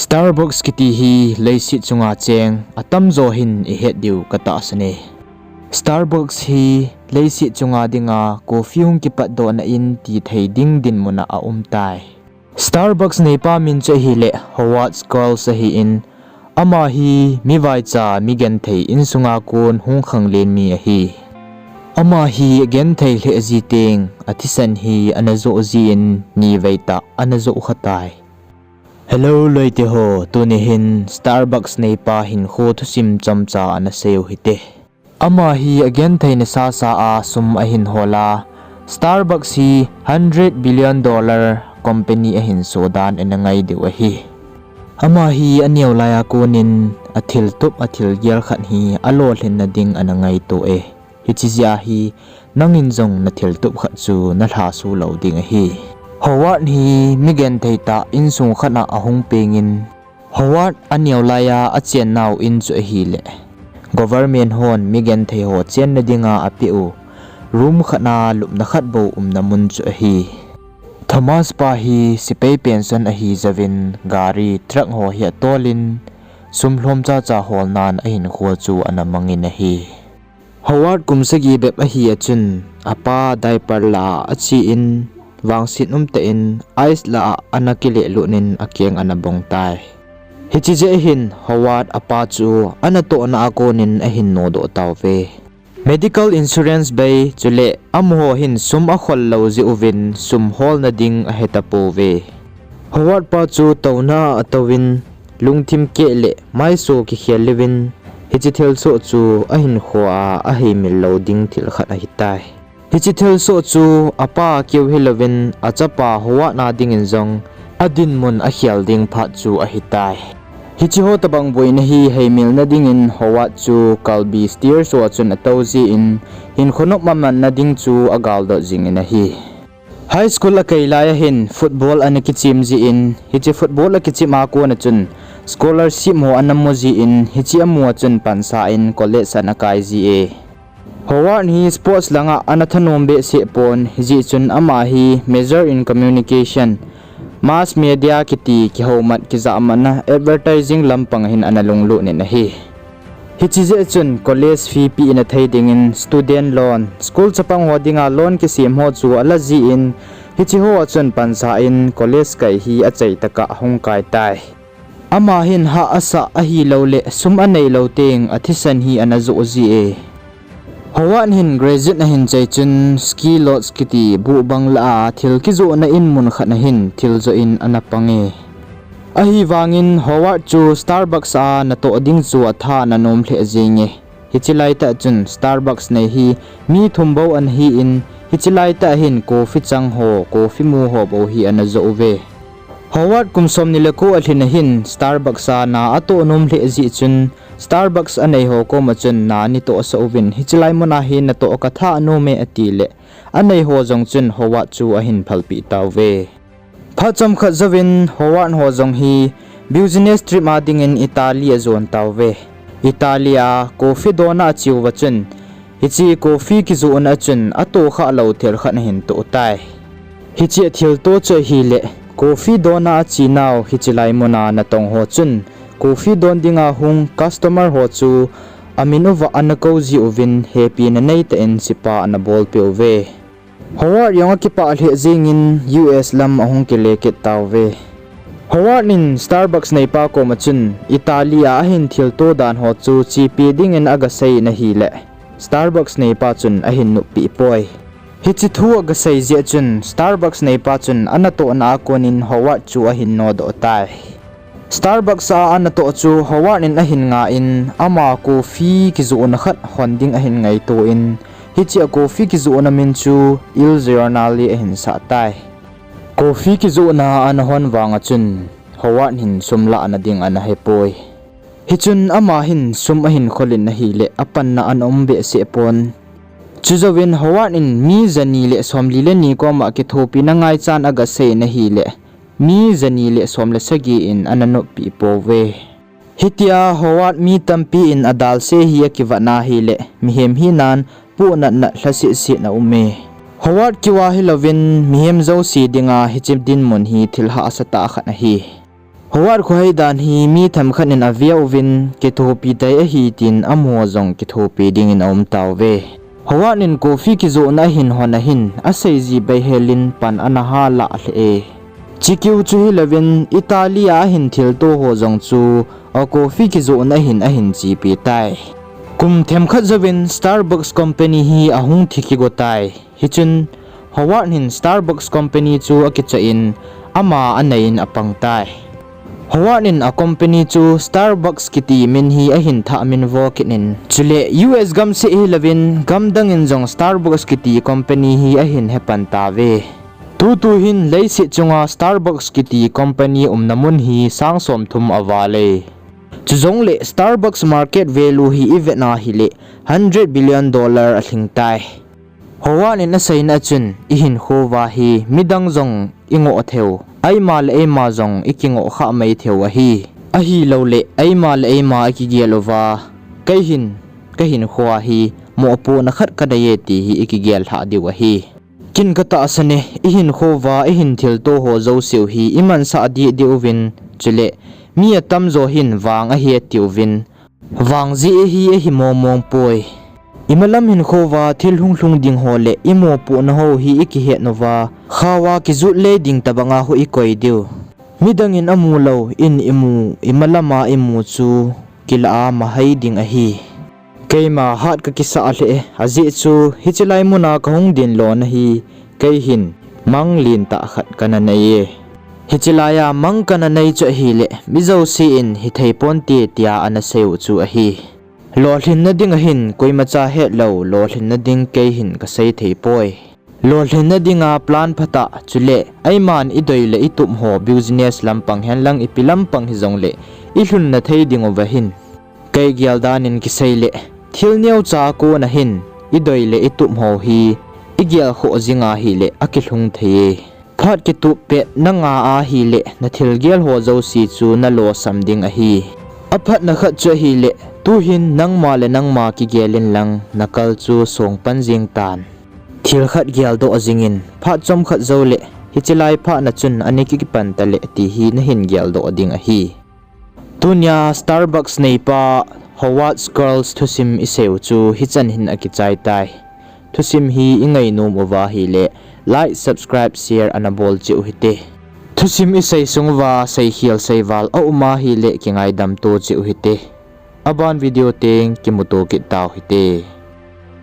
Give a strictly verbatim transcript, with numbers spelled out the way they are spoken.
Starbucks kiti hi leiset chunga cheng atamjo hin ihet diu katahsan e. Starbucks hi leiset chunga dinga coffee hung kipatdohna in tithei ding dinmuna aumtai. Starbucks neipa min chu ahileh Howard Schultz ahin, ama hi mivaicha migenthei insunga kon hung khanglen mi ahi. Ama hi agenthei lheh ji teng athisan hi ana joh jin niveitah ana joh khatai. Hello loiteho, tuni hin Starbucks neipa hinkho thusim chomcha ana seiu hite. Ama hi agenthei nasasa a sum ahin hol a, Starbucks hi hundred billion dollar company ahin soh dan ina ngai diu ahi. Ama hi aneo laiya konin athiltup athilgel khat hi alolhinna ding ana ngaito e. Hiche jeh a hi nangin jong nathiltup khat chu nalhaso lou ding ahi. Howard hi migenthei tah insung khat a ahung pengin, Howard aneo laiya achennau in chu ahileh government hon migenthei ho chenna dinga apeh u room khat a lupna khat bou umna mun chu ahi. Thomas pa hi sepai pension ahi jouvin gari, truck ho hi atolin sum lhom chacha holnan ahinkho chu ana mangin ahi. Howard kum sagi bep ahi a chun apa diaper lah a achen, vangset umtah in ice lah a ana kilehlut in akeng ana bongtai. Hiche jeh hin Howard apa chu anatohna a konin ahin nodoh tauve. Medical insurance bei chuleh amaho hin sum akhol lou jeh uvin sum holna ding ahetapouve. Howard pa chu touna atouvin, lungthim keh leh maiso kikhel uvin, hiche thilsoh chu ahinkho a aheimil lou ding thil khat ahitai. Hiche thilsoh chu apa keu hilouvin achapa Howard a dingin jong adinmun akhel ding phat chu ahitai. Hicheho tobang boina hi heimilna dingin Howard chu Calvi Stairs ho a chun atou jin, hinkho nop amanna ding chu agaldot jingin ahi. High school akai laiya hin football ana kichem jin, hiche football akichem a kona chun scholarship ho ana mu jin, hiche amu a chun pansa in college ana kai ji e. Howard hi sports langa ana thanom behseh pon, hijeh chun ama hi major in communication, mass media kiti kihoumat kijahmatna advertising lampang hin ana lunglut in ahi. Hiche jeh chun college fee pe ina thei dingin student loan, school chapang ho dinga loan kisem ho chu ala jin, hicheho a chun pansa in college kai hi achaitah a hung kai tai. Ama hin hah asah ahilouleh sum aneilou teng athisan hi ana joh ji e. Howard hin graduate ahin chai chun ski lodge kiti buhbang lah a thil kijohna in mun khat a hin thil joh in ana pang e. Ahivangin Howard chu Starbucks a natoh ding chu atha ana nom lheh jenge. Hiche laitah chun Starbucks nei hi mi thum bou ana hin, hiche laitah hin coffee chang ho, coffee mu ho bou hi ana joh uve. Howard kum somni le ko alhin a hin Starbucks a na atoh nom lheh jeh chun Starbucks anei ho koma chun na neitohsah uvin, hiche lai muna hi natoh katha nom e atileh, anei ho jong chun Howard chu ahin phalpeh tauve. Phat chomkhat jouvin Howard ho jong hi business trip a dingin Italy ajon tauve. Italy a coffee dona acheuva chun, hiche coffee kijohna a chun atohkhah lou thil khat ahin toh tai. Hiche athilto chu ahileh, coffee dona achenau hiche lai muna natong ho chun coffee don dinga hung customer ho chu amin uva ana kou ji uvin, hepina neitah in sepa ana bolpeh uve. Howard jong akipah lheh jengin U S lam ahung kile kit tauve. Howard in Starbucks neipa koma chun Italy a ahin thilto dan ho chu chepi dingin agasei in ahileh, Starbucks neipa chun ahin noppeh poi. Hiche thu agasei jeh chun Starbucks neipa chun anatohna a konin Howard chu ahin nodoh tai. Starbucks a anatoh chu Howard in ahin nga in, ama coffee kijohna khat hon ding ahin ngaito in, hiche a coffee kijohna min chu Il Giornale ahin sah tai. Coffee kijohna ana hon vanga chun Howard hin sum lahna ding ana hepoi. Hichun ama hin sum ahin kholin ahileh apanna ana um behseh pon. Chujouvin Howard in mi jani le somli le ni koma kithopina ngaichan agasei in ahileh, mi jani le som le sagi in ana noppeh pouve. Hitia Howard mi tampi in adalse hi akivatna ahileh, mihem hinan pohnatna lhasetset aume. Howard keu a hilouvin mihem jouse dinga hiche dinmun hi thil hahsa tah khat ahi. Howard khohei dan hi mi themkhat in ave uvin, kithopi tai ahi tin amaho jong kithopi dingin aum tauve. Howard in coffee kijohna ahin hon ahin, asei ji bai helin pan ana ha lah lheh e. Chikeu chu hilouvin, Italy a ahin thilto ho jong chu, a coffee kijohna ahin ahin chepi tai. Kum themkhat jouvin Starbucks company hi ahung thi kigo tai. Hichun, Howard hin Starbucks company chu akichah in, ama anei in apang tai. Howard in a company chu Starbucks kiti min hi ahin thah min vo kit in, chule U S gamseh hilouvin, gamdang in jong Starbucks kiti company hi ahin hepan tauve. Tutu hin leiset chunga Starbucks kiti company umna mun hi sang somthum aval e. Chujongle Starbucks market value hi ivet na hile hundred billion dollar alhing tai. Howard in aseina chun ihinkhouva hi midang jong ingoh theiu, eima le eima jong ikingoh kha mai theiu ahi. Ahilouleh eima le eima ikigel uva, kei hin, kahinkhou hi mopohna khat kanei e ti hi ikigel lhah diu ahi. Kin katahsan e, ihinkhouva ihin thilto ho jouseu hi imansah deh deh uvin, chule mi atamjo hin vang ahi atiuvin, vang jeh hi ahi mongmong poi. Imalam hinkhouva thil hunglhung ding ho le imopohna ho hi ikihet uva, khaova kijut lei ding tobanga ho ikoi diu. Midang in amu lou in imu, imalama imu chu kilah a mahai ding ahi. Keima hat kakisah lheh e, ajeh chu hiche lai muna kahung din lona hi, kei hin mang lentah khat kana nei e. Hiche laiya mang kana nei chu ahile, mi jouse in hithei ponte tia ana seiu chu ahi. Lolhinna ding ahin koimacha hetlou, lolhinna ding kei hin kasei thei poi. Lolhinna dinga plan phatah, chule eiman idei le itup ho business lampang henlang ipi lampang hijongle ilhunna thei dinguva hin, kei gel dan in kiseile, thil neocha kona hin idei le itup ho hi igel khoh jing ahile akilhung thei e. Phat kitup pet nanga ahile nathil gel ho jouse chu nalosam ding ahi. Aphatna khat chu ahile, tuhin nangma le nangma kigel inlang nakal chu songpan jeng tan. Thil khat geldoh jingin, phat chomkhat joule, hiche lai phatna chun ana kipan taleh ti hi nahin geldoh ding ahi. Tunia Starbucks neipa Howard's Girls thusim iseiu chu hichan hin akichai tai. Thusim hi ingainom uva ahile, like, subscribe, share ana bol cheh u hite. Thusim isei sung uva seikhel seival aum ahile kingaidam to cheh u hite. Aban video teng kimuto kit tau hite.